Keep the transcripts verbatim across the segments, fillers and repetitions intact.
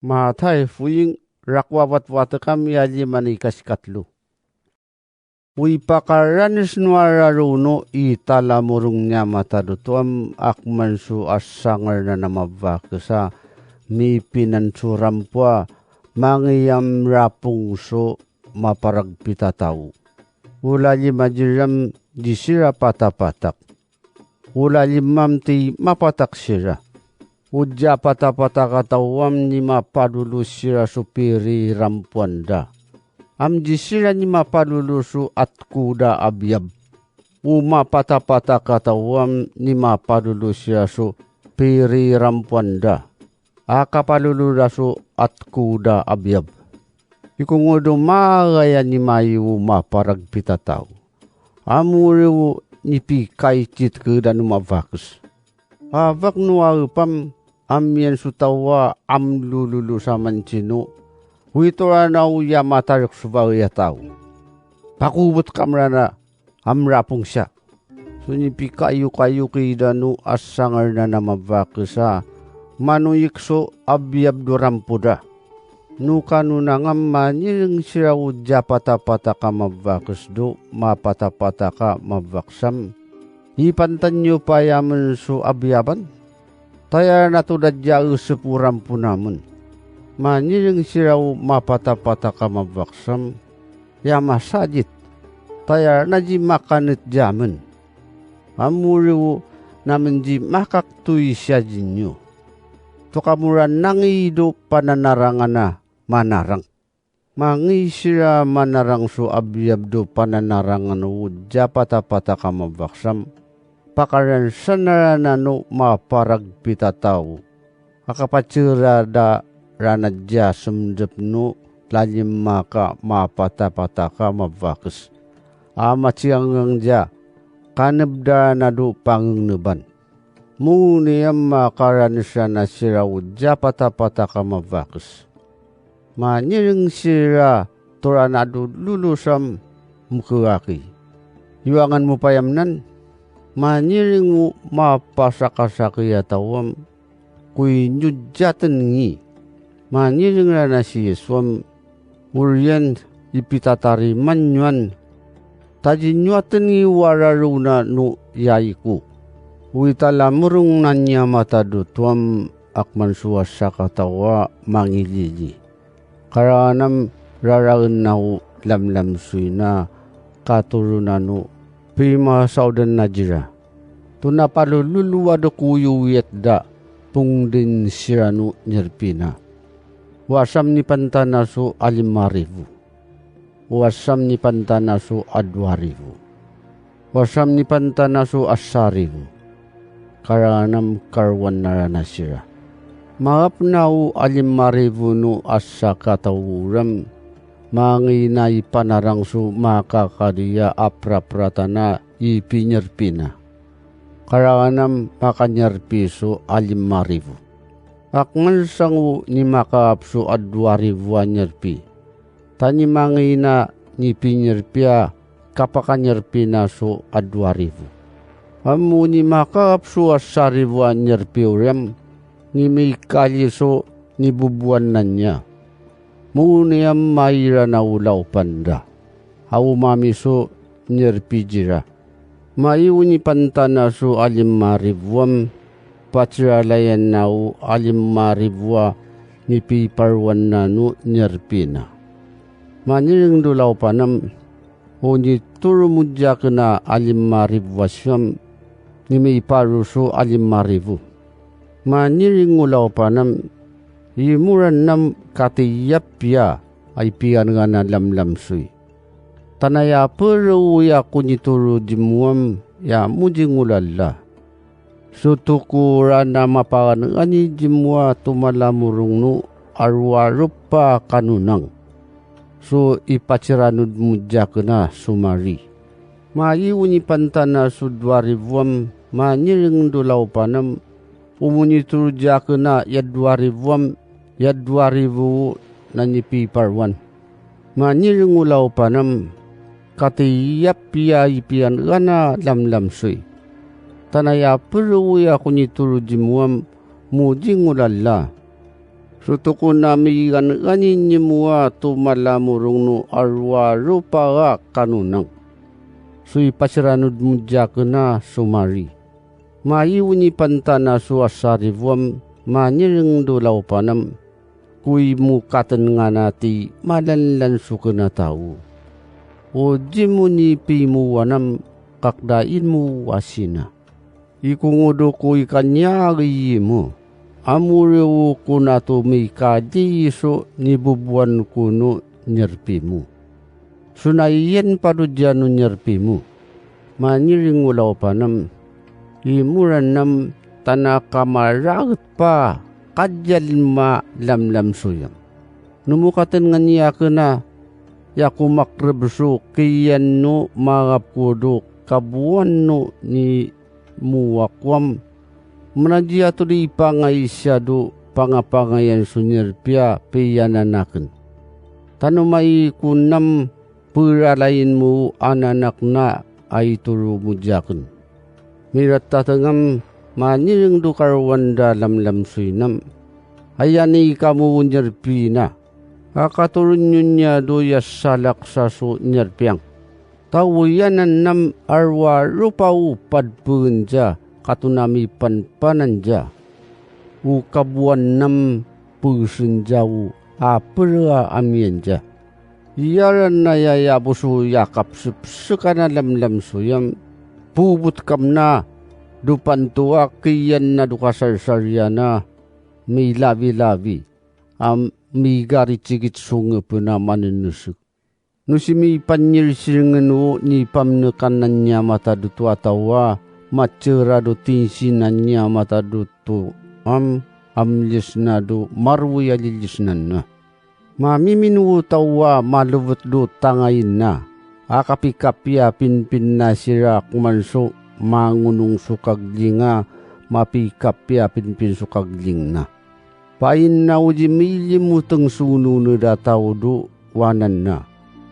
Matay Fuying, rako abat watekam i aliman i kasikatlo. Wi pakaranes no araro no i talamorong ni amata do tuam akman so asangar nan a mabakes a mipinan so rampo a mangi amrapong so maparagpitatao. Ulalim a jiram di sira patapatak. Ulalim am ti mapatak sira. Odja patapatak a taw am ni mapalolo sira so piri rampuan da. Am di sira ni mapalolo so atko da abyab. O mapatapatak a taw am ni mapalolo sira so piri rampuan da. A kapalolo da so atko da abyab. Ikongo do magaya ni mai o maparagpitataw. Amore o nipikaititke da no mabakes. Abak no a epam, amiyan so taw a amlololo saman tino. Witorana o ya matarek so bagay a taw. Pakobot kamra na amrapong sa. So nipikayokayok i da no asangar nan a mabakes a manoyik so abyab do rampo da. No kano nangam manireng sira o japatapatak a mabakes do mapatapatak a mabakes am. Ipantan yo payamen so abyaban. Tayar na to da ja esep o rampo namon. Manireng sira o mapatapatak a mabakes am. Ya masajit. Tayar na ji makanetja amen. Amore o namen ji makaktoy si ajin yo. To kamoran nangi do pananarangan a manarang. Mangi sira manarang so abyab do pananarangan o japatapatak a mabakes am. Pakaransan aran a no maparagpitataw. A kapatiran da ran a ja semdep no lalim a ka mapatapatak a mabakes. A matigangang ja kaneb da ran a do pangengneban. Mone am a karanes ran a sira o japatapatak a mabakes. Manireng sira to ran a do lolos am mekegaki. Yoangan mo payam nan. Manireng o mapasakasaki a taw am. Koinyojaten ngi. Manireng ran a si Yesu am. Oriyan i pitatariman nyo an. Tajinyoaten ngi o araro na no yaiko. O i talamorong na ni amata do tuam akman so asakataw a mangilili. Karangan am raraen na o lamlamsoy na katoro na no pimasaodan na jira. To na palololo a do koyo wiyat da pongden sira no nyerpi na. Wasam ni pantana so alimaribo. Wasam ni pantana so adoaribo. Wasam ni pantana so asaribo. Karangan am karowan na ran a sira. Maap na o alimaribo no asakataw o ram. Mangi na i panarang so makakadiya aprapratan a i pinyerpi na. Karangan am makanyerpi so alimaribo. Akman sang o ni makaap so adoaribo a nyerpi. Tani mangi na ni pinyerpi a kapakanyerpi na so adoaribo. Am o ni makaap so asaribo a nyerpi o riam ni mikali so ni boboan na nia. Mone am maira na o laopan da. A o mami so nyerpi jira. Mai o ni pantana so alimaribo am patiralayan na o alimaribo a ni piparoan na no nyerpi na. Manireng do laopan am o ni toro mojaken a alimaribo a siam ni miparo so alimaribo. Manireng o laopan am i moran am katiyap ya a i piyanengan a lamlamsoy. Tanaya pere o ya konitoro jimo am ya moji ngolalla. So toko ran a mapaganegani jimo a tomalamorong no aroaropa kanonang. So i patiranod mojaken a somari. Mai o ni pantana so doaribo am manireng do laopan am o monitoro jaken a ya doaribo am ya doaribo o na ni piparoan. Manireng o laopan am katiyap ya i piyanengan a lamlamsoy. Tanaya pere o ya konitoro jimo am moji ngolalla. So tokon a miganegani nimowa tomalamorong no aroaropa a kanonang. So ipasiranod mo diakon a somari. Maiwo ni pantana so asaribo am, manireng do laopanam. Ko imokaten ngana ti malanlan so kenatao. O dimo ni pimowanam, kakdain mo asina. Ikongodo ko i kanyari imo. Amore o kona to mikadi so ni boboan kono nyerpi mo. So na iyan pado diyan o nyerpi mo. Manireng o laopanam. Imoranam tana kamaraget pa kajal ma lamlam soyam. Nomokaten ngani akena ya ko makreb so kiyan no marap ko do kaboan no ni mowa koam. Manaji ato di pangaisa do pangapangayan so nyerpi a piyanan aken. Tano mai konam peralain mo ananak na aitoro mo diaken. Miratateng am manireng do karawan da lamlam so inam. Aya ni kamo o nyerpi na. A katoron yo niyan do ya salaksa so nyerpiang. Taw iyan anam aroaropa o padpengen ja, kato na mipanpanan ja. O kaboan nam pesen ja o apera amiyan ja. Iyaran na ya ya boso ya kapsepsekan a lamlam soyam. Pobot kamna do pantoa kiyan na do kasarsarian a milabilabi. A migarigit so ngepen a manenesek. No si mipanyirsirengen o ni pamnekan a niyamat a doto a taw a matera do tinsinan niyamat a doto am, a miyes na do marwoi a lilesnan na. Mamimin o taw a malowet do tangayin na. A kapikapi a pinpin na sira koman so mangonong so kagling a mapikapi a pinpin so kagling na. Pain na odi milimoteng so noned a taw do wanan na.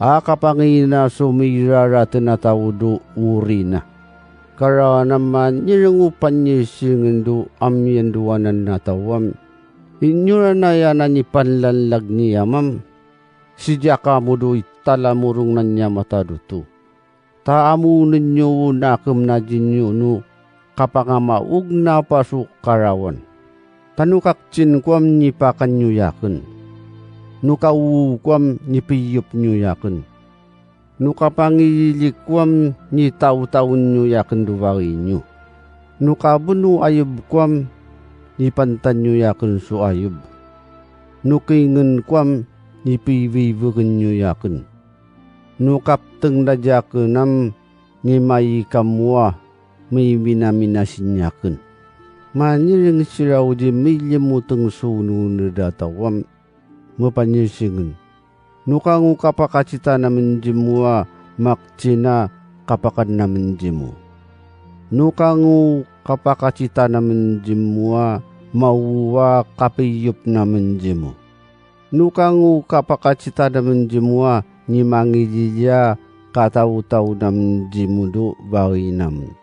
A kapangina so miraraten a taw do wori na. Karawan am manireng o panyirsirengen do amiyan do wanan a taw am. Inyoran a ya na nipanlanlag ni amam. Sidiya kamo do i talamorong na niyamat a doto. Ta amonen yo o nakemen a dinyo no kapangamaog na paso karawan. Ta no kaktin koam nipakannyo yaken. No kawowo koam nipiyopnyo yaken. No kapangilili koam nitawtawonnyo yaken do barinyo. No kabono ayob koam nipantanyo yaken so ayob. No kingen koam nipibiberennyo yaken. No kapteng da diaken am ni mai kamowa miminaminasin yaken. Manireng sira odi milimoteng so noned a taw am mopanyirsirengen. No kango kapakatitanamen dimo a maktin a kapakanamen dimo. No kango kapakatitanamen dimo a mawowa kapiyopnamen dimo. No kango kapakatitanamen dimo a ni mangilili a katawtawnamen dimo do barinamen.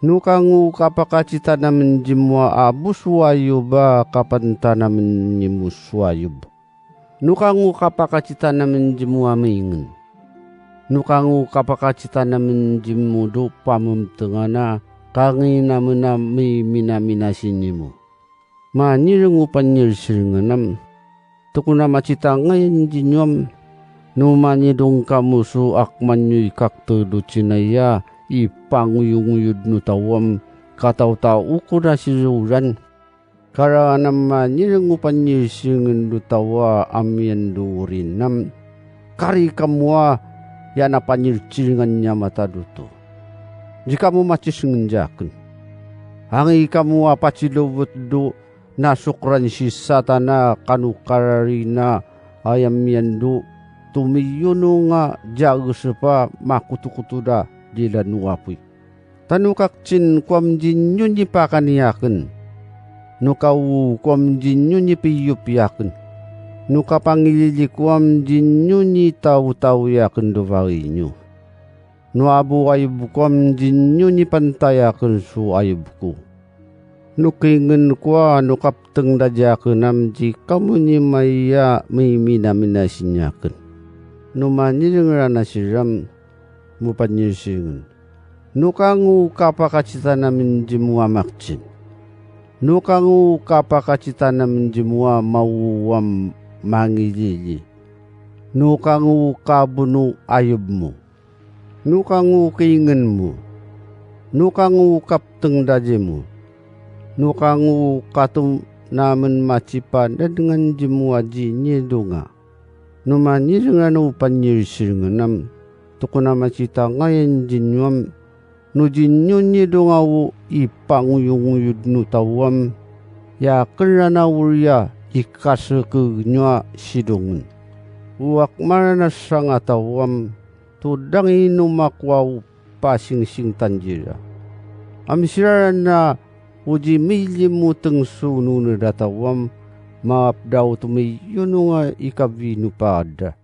No kango kapakatitanamen dimo a boso ayob a kapantanamen dimo so ayob. No kango kapakatitanamen dimo a miingen. No kango kapakatitanamen dimo do pamemtengan a kanginamen a miminaminasin dimo. Manireng o panyirsirengen am. Tokon a matitangayan dinyo am. No manidong kamo so akmanyo i kakte do tinaya i pangoyongoyod no taw am katawtaw okon a siroran. Karawan am manireng o panyirsirengen do taw a amiyan do wori nam. Kari kamo a ya na panyirsirengan niyamat a doto. Di kamo matisirengen jaken. Anggi kamo a patilowet do na sokran si Satan a kano karari na aya miyan do tomiyonong a jagesep a makotokoto da dilan o apoy. Ta no kaktin koam dinyo ni pakani aken. No kawowo koam dinyo ni piyopi aken. No kapangilili koam dinyo ni tawtawi aken do barinyo. No abo ayob koam dinyo ni pantai aken so ayob ko. No kingen ko a no kaptengdaji aken am ji kamuni maiya miminaminasi ni aken. No manireng ran a siram mo panyirsirengen. No kango kapakatitanamen jimo a makjin. No kango kapakatitanamen jimo a mawuwam mangilili. No kango kabono ayob mo. No kango kingen mo. No kango kaptengdaji mo. No kango katonamen matipa nadengan jimo a ji nyedonga. No manireng ran o panyirsirengen am, tokon a matitangayan jinyo am, no jinyo nyedonga o ipanguyunguyu dno taw am, ya aken ran a wiri a ikasekeg nyo a sidongen. O akmaran a sangataw am, todangi no makowa o pasingsing tanjira. Amsira ran a o ji milimoteng so nonodataw am, mapda o tomoyonong a ikabi no pagadra.